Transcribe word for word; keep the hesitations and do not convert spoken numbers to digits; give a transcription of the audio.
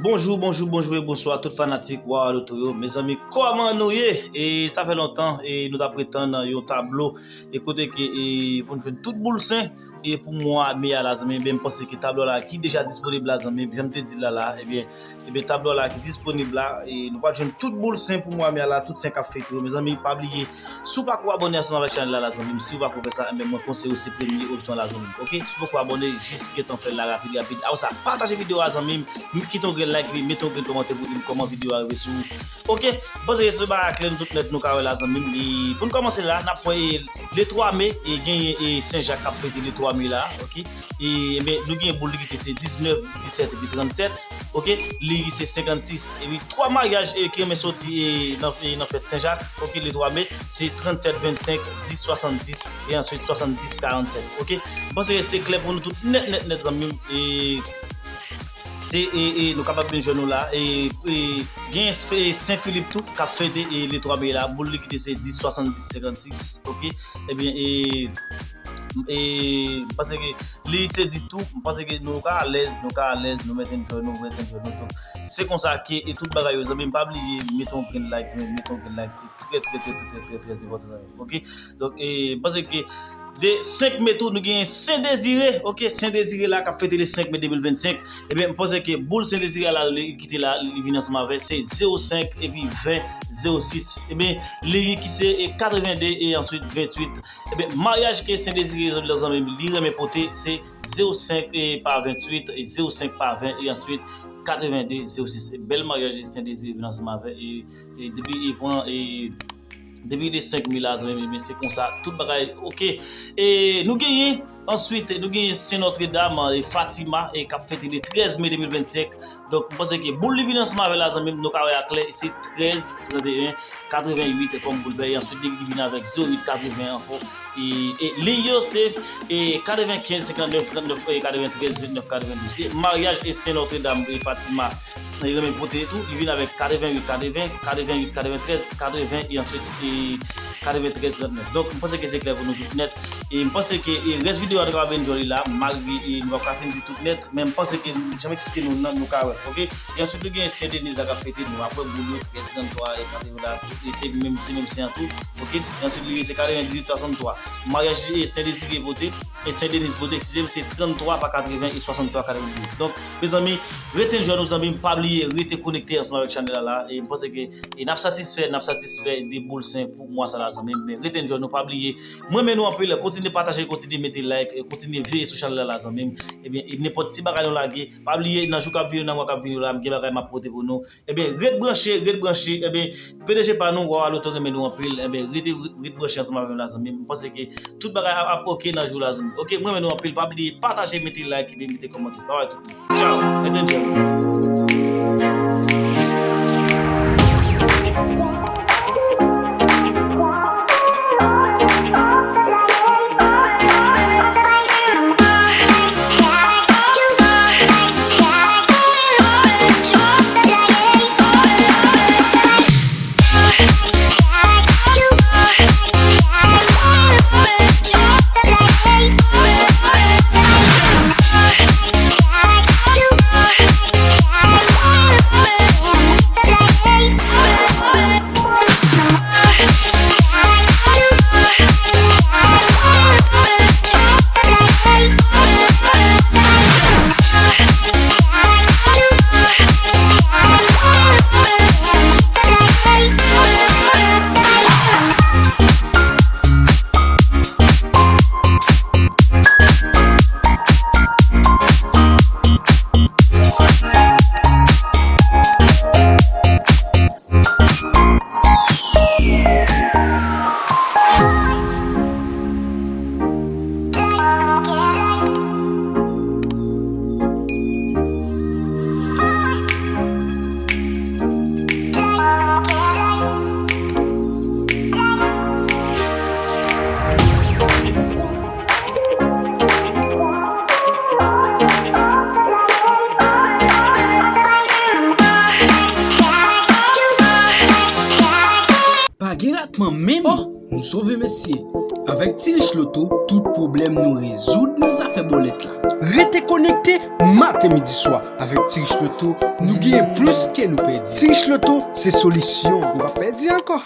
Bonjou, bonjou, bonjou e bonswa tout fanatik Wawa Loto yo. Mezanmi, kòman nou ye? E sa fè lontan e nou t ap ret tann yon tablo e kote ke e pou n jwenn tout boul sen e pou mwa me a la zanmi. Ebyen, m panse ke tablo la ki deja disponib la zanmi, jan m te di l la la, ebyen, ebyen tablo la ki disponib la, e nou pral jwenn tout boul sen pou mwa me a la, tout sen k ap fete yo. Mezanmi, pa bliye, si w pako abòne ansanm avèk chanèl la la zanmi m, si w pako fè sa, ebyen mwen konseye w se premye opsyon la zanmi m. Oke, si w pako abòne, jis gentan fè l la rapid rapid. Apre sa, pataje videyo a zanmi m, kite yon grenn like, epi mete yon grenn kòmantè pou di m kòman videyo a rive sou ou. Oke, m panse ke se bagay klè nou tout nèt nou ka wè la zanmi m. E pou n kòmanse la, n ap wè le twa me, e genyen e Sen Jak k ap fete le twa me la, oke. E, ebyen, nou gen boul li kite se diznèf, disèt epi trannsèt, oke. Li se senkannsis, epi twa maryaj e ki renmen soti e nan, e nan fèt Sen Jak, oke, le twa me, se trannsèt vennsenk, dis swasanndis, e answit swasanndis karannsèt, oke. M panse se klè pou nou tout nèt, nèt, nèt, zanmi m. E se, e, e nou kapab vin jwenn nou la. E, e gen Sen Filip tou k ap fete e le twa me la. Boul li kite se dis swasanndis senkannsis, oke. Ebyen, e, e m panse ke li se dis tou, m panse ke nou ka alèz, nou ka alèz, nou mèt enjoy nou, mèt enjoy nou tou. Se konsa ke e tout bagay yo, zanmi m, pa bliye mete yon grenn like, zanmi m, mete yon grenn like, se trè, trè, trè, trè, trè, trè, trè enpòtan, zanmi m, oke? Donk, e, m panse ke de senk me tou, nou genyen Sen Dezire, oke? Sen Dezire la k ap fete le senk me de mil vennsenk. Ebyen, m panse ke boul Sen Dezire la, li kite la, li vin ansanm avè, se zewo senk epi ven zewo sis. Ebyen, li ki se e katreven de e answit venntuit. Ebyen, maryaj ke Sen Dezire, zanmi m, li renmen pote, se zewo senk e pa venntuit, e zewo senk pa ven, e answit katreven de zewo sis. E bèl maryaj e Sen Dezire vin ansanm avè, e, e depi e pran, e depi le senk me la, zanmi m, ebyen, se konsa, tout bagay, oke. E nou genyen, answit, nou genyen Sen Nòtredam, e Fatima, e k ap fete le trèz me de mil vennsenk. Donk, m panse ke boul li vin ansanm avè la, zanmi m, nou ka wè aklè, se trèz, tranteyen, katreven uit kòm boul bèy, e answit li, li vin avèk zewo uit katreven ankò. E, e liy yo se, e katrevenkenz, senkannèf, trannèf, e katreventrèz, vennèf, katrevendouz. E maryaj e Sen Nòtredam, e Fatima, e renmen pote tou, li vin avèk katreven uit katreven, katreven uit katreventrèz, katreven, e answit, e katreventrèz, trannèf. Donk, m panse ke se klè pou nou tout nèt. E m panse ke, e rès videyo a nou ka vin jwenn li la, malgre, e nou p ap ka fin di tout nèt, men m panse ke, jan m eksplike nou nan, nou ka wè, oke? E answit, nou gen Sen Deniz la k ap fete, nou ap wè boul yo, trèz, tranntwa, e katreven la, e se menm, se menm Sen an tou, oke? E answit, li se katrevendizuit, swasanntwa. Maryaj, e Sen Dezire pote, e Sen Deniz pote, eskize m, se tranntwa pa katreven e swasanntwa katrevendizuit. Donk, mezanmi, rete jwenn nou, zanmi m, pa bliye rete konekte ansanm avèk chanèl la la, e m panse ke, e n ap satisfè, n ap satisfè de boul sen pou mwa sa la, zanmi m. Men rete jwenn nou, pa bliye, mwen renmen nou anpil, kontinye pataje, kontinye mete like, e kontinye veye sou chanèl la la, zanmi m. Ebyen, e nenpòt ti bagay nou lage, pa bliye, nan jou k ap vini, nan mwa k ap vini yo la, m gen bagay m ap pote pou nou. Ebyen, ret branche, ret branche. Ebyen, P D G pa nou, Wawa Loto renmen nou anpil. Ebyen, rete, ret branche ansanm avè m la, zanmi m. M panse ke tout bagay ap, ap oke nan jou la, zanmi m. Oke, mwen renmen nou anpil. Pa bliye pataje, mete like, epi mete kòmantè. Bye bye tout moun. Tchao. Ret enjoy. Pa gen ratman menm. Oh, nou sove mesye. Avèk Ti Rich Loto, Tout pwoblèm nou rezoud nan zafè bòlèt la. Rete konekte maten, midi, swa avèk Ti Rich Loto, nou genyen plis ke nou pèdi. Ti Rich Loto se solisyon. Nou pa pèdi ankò.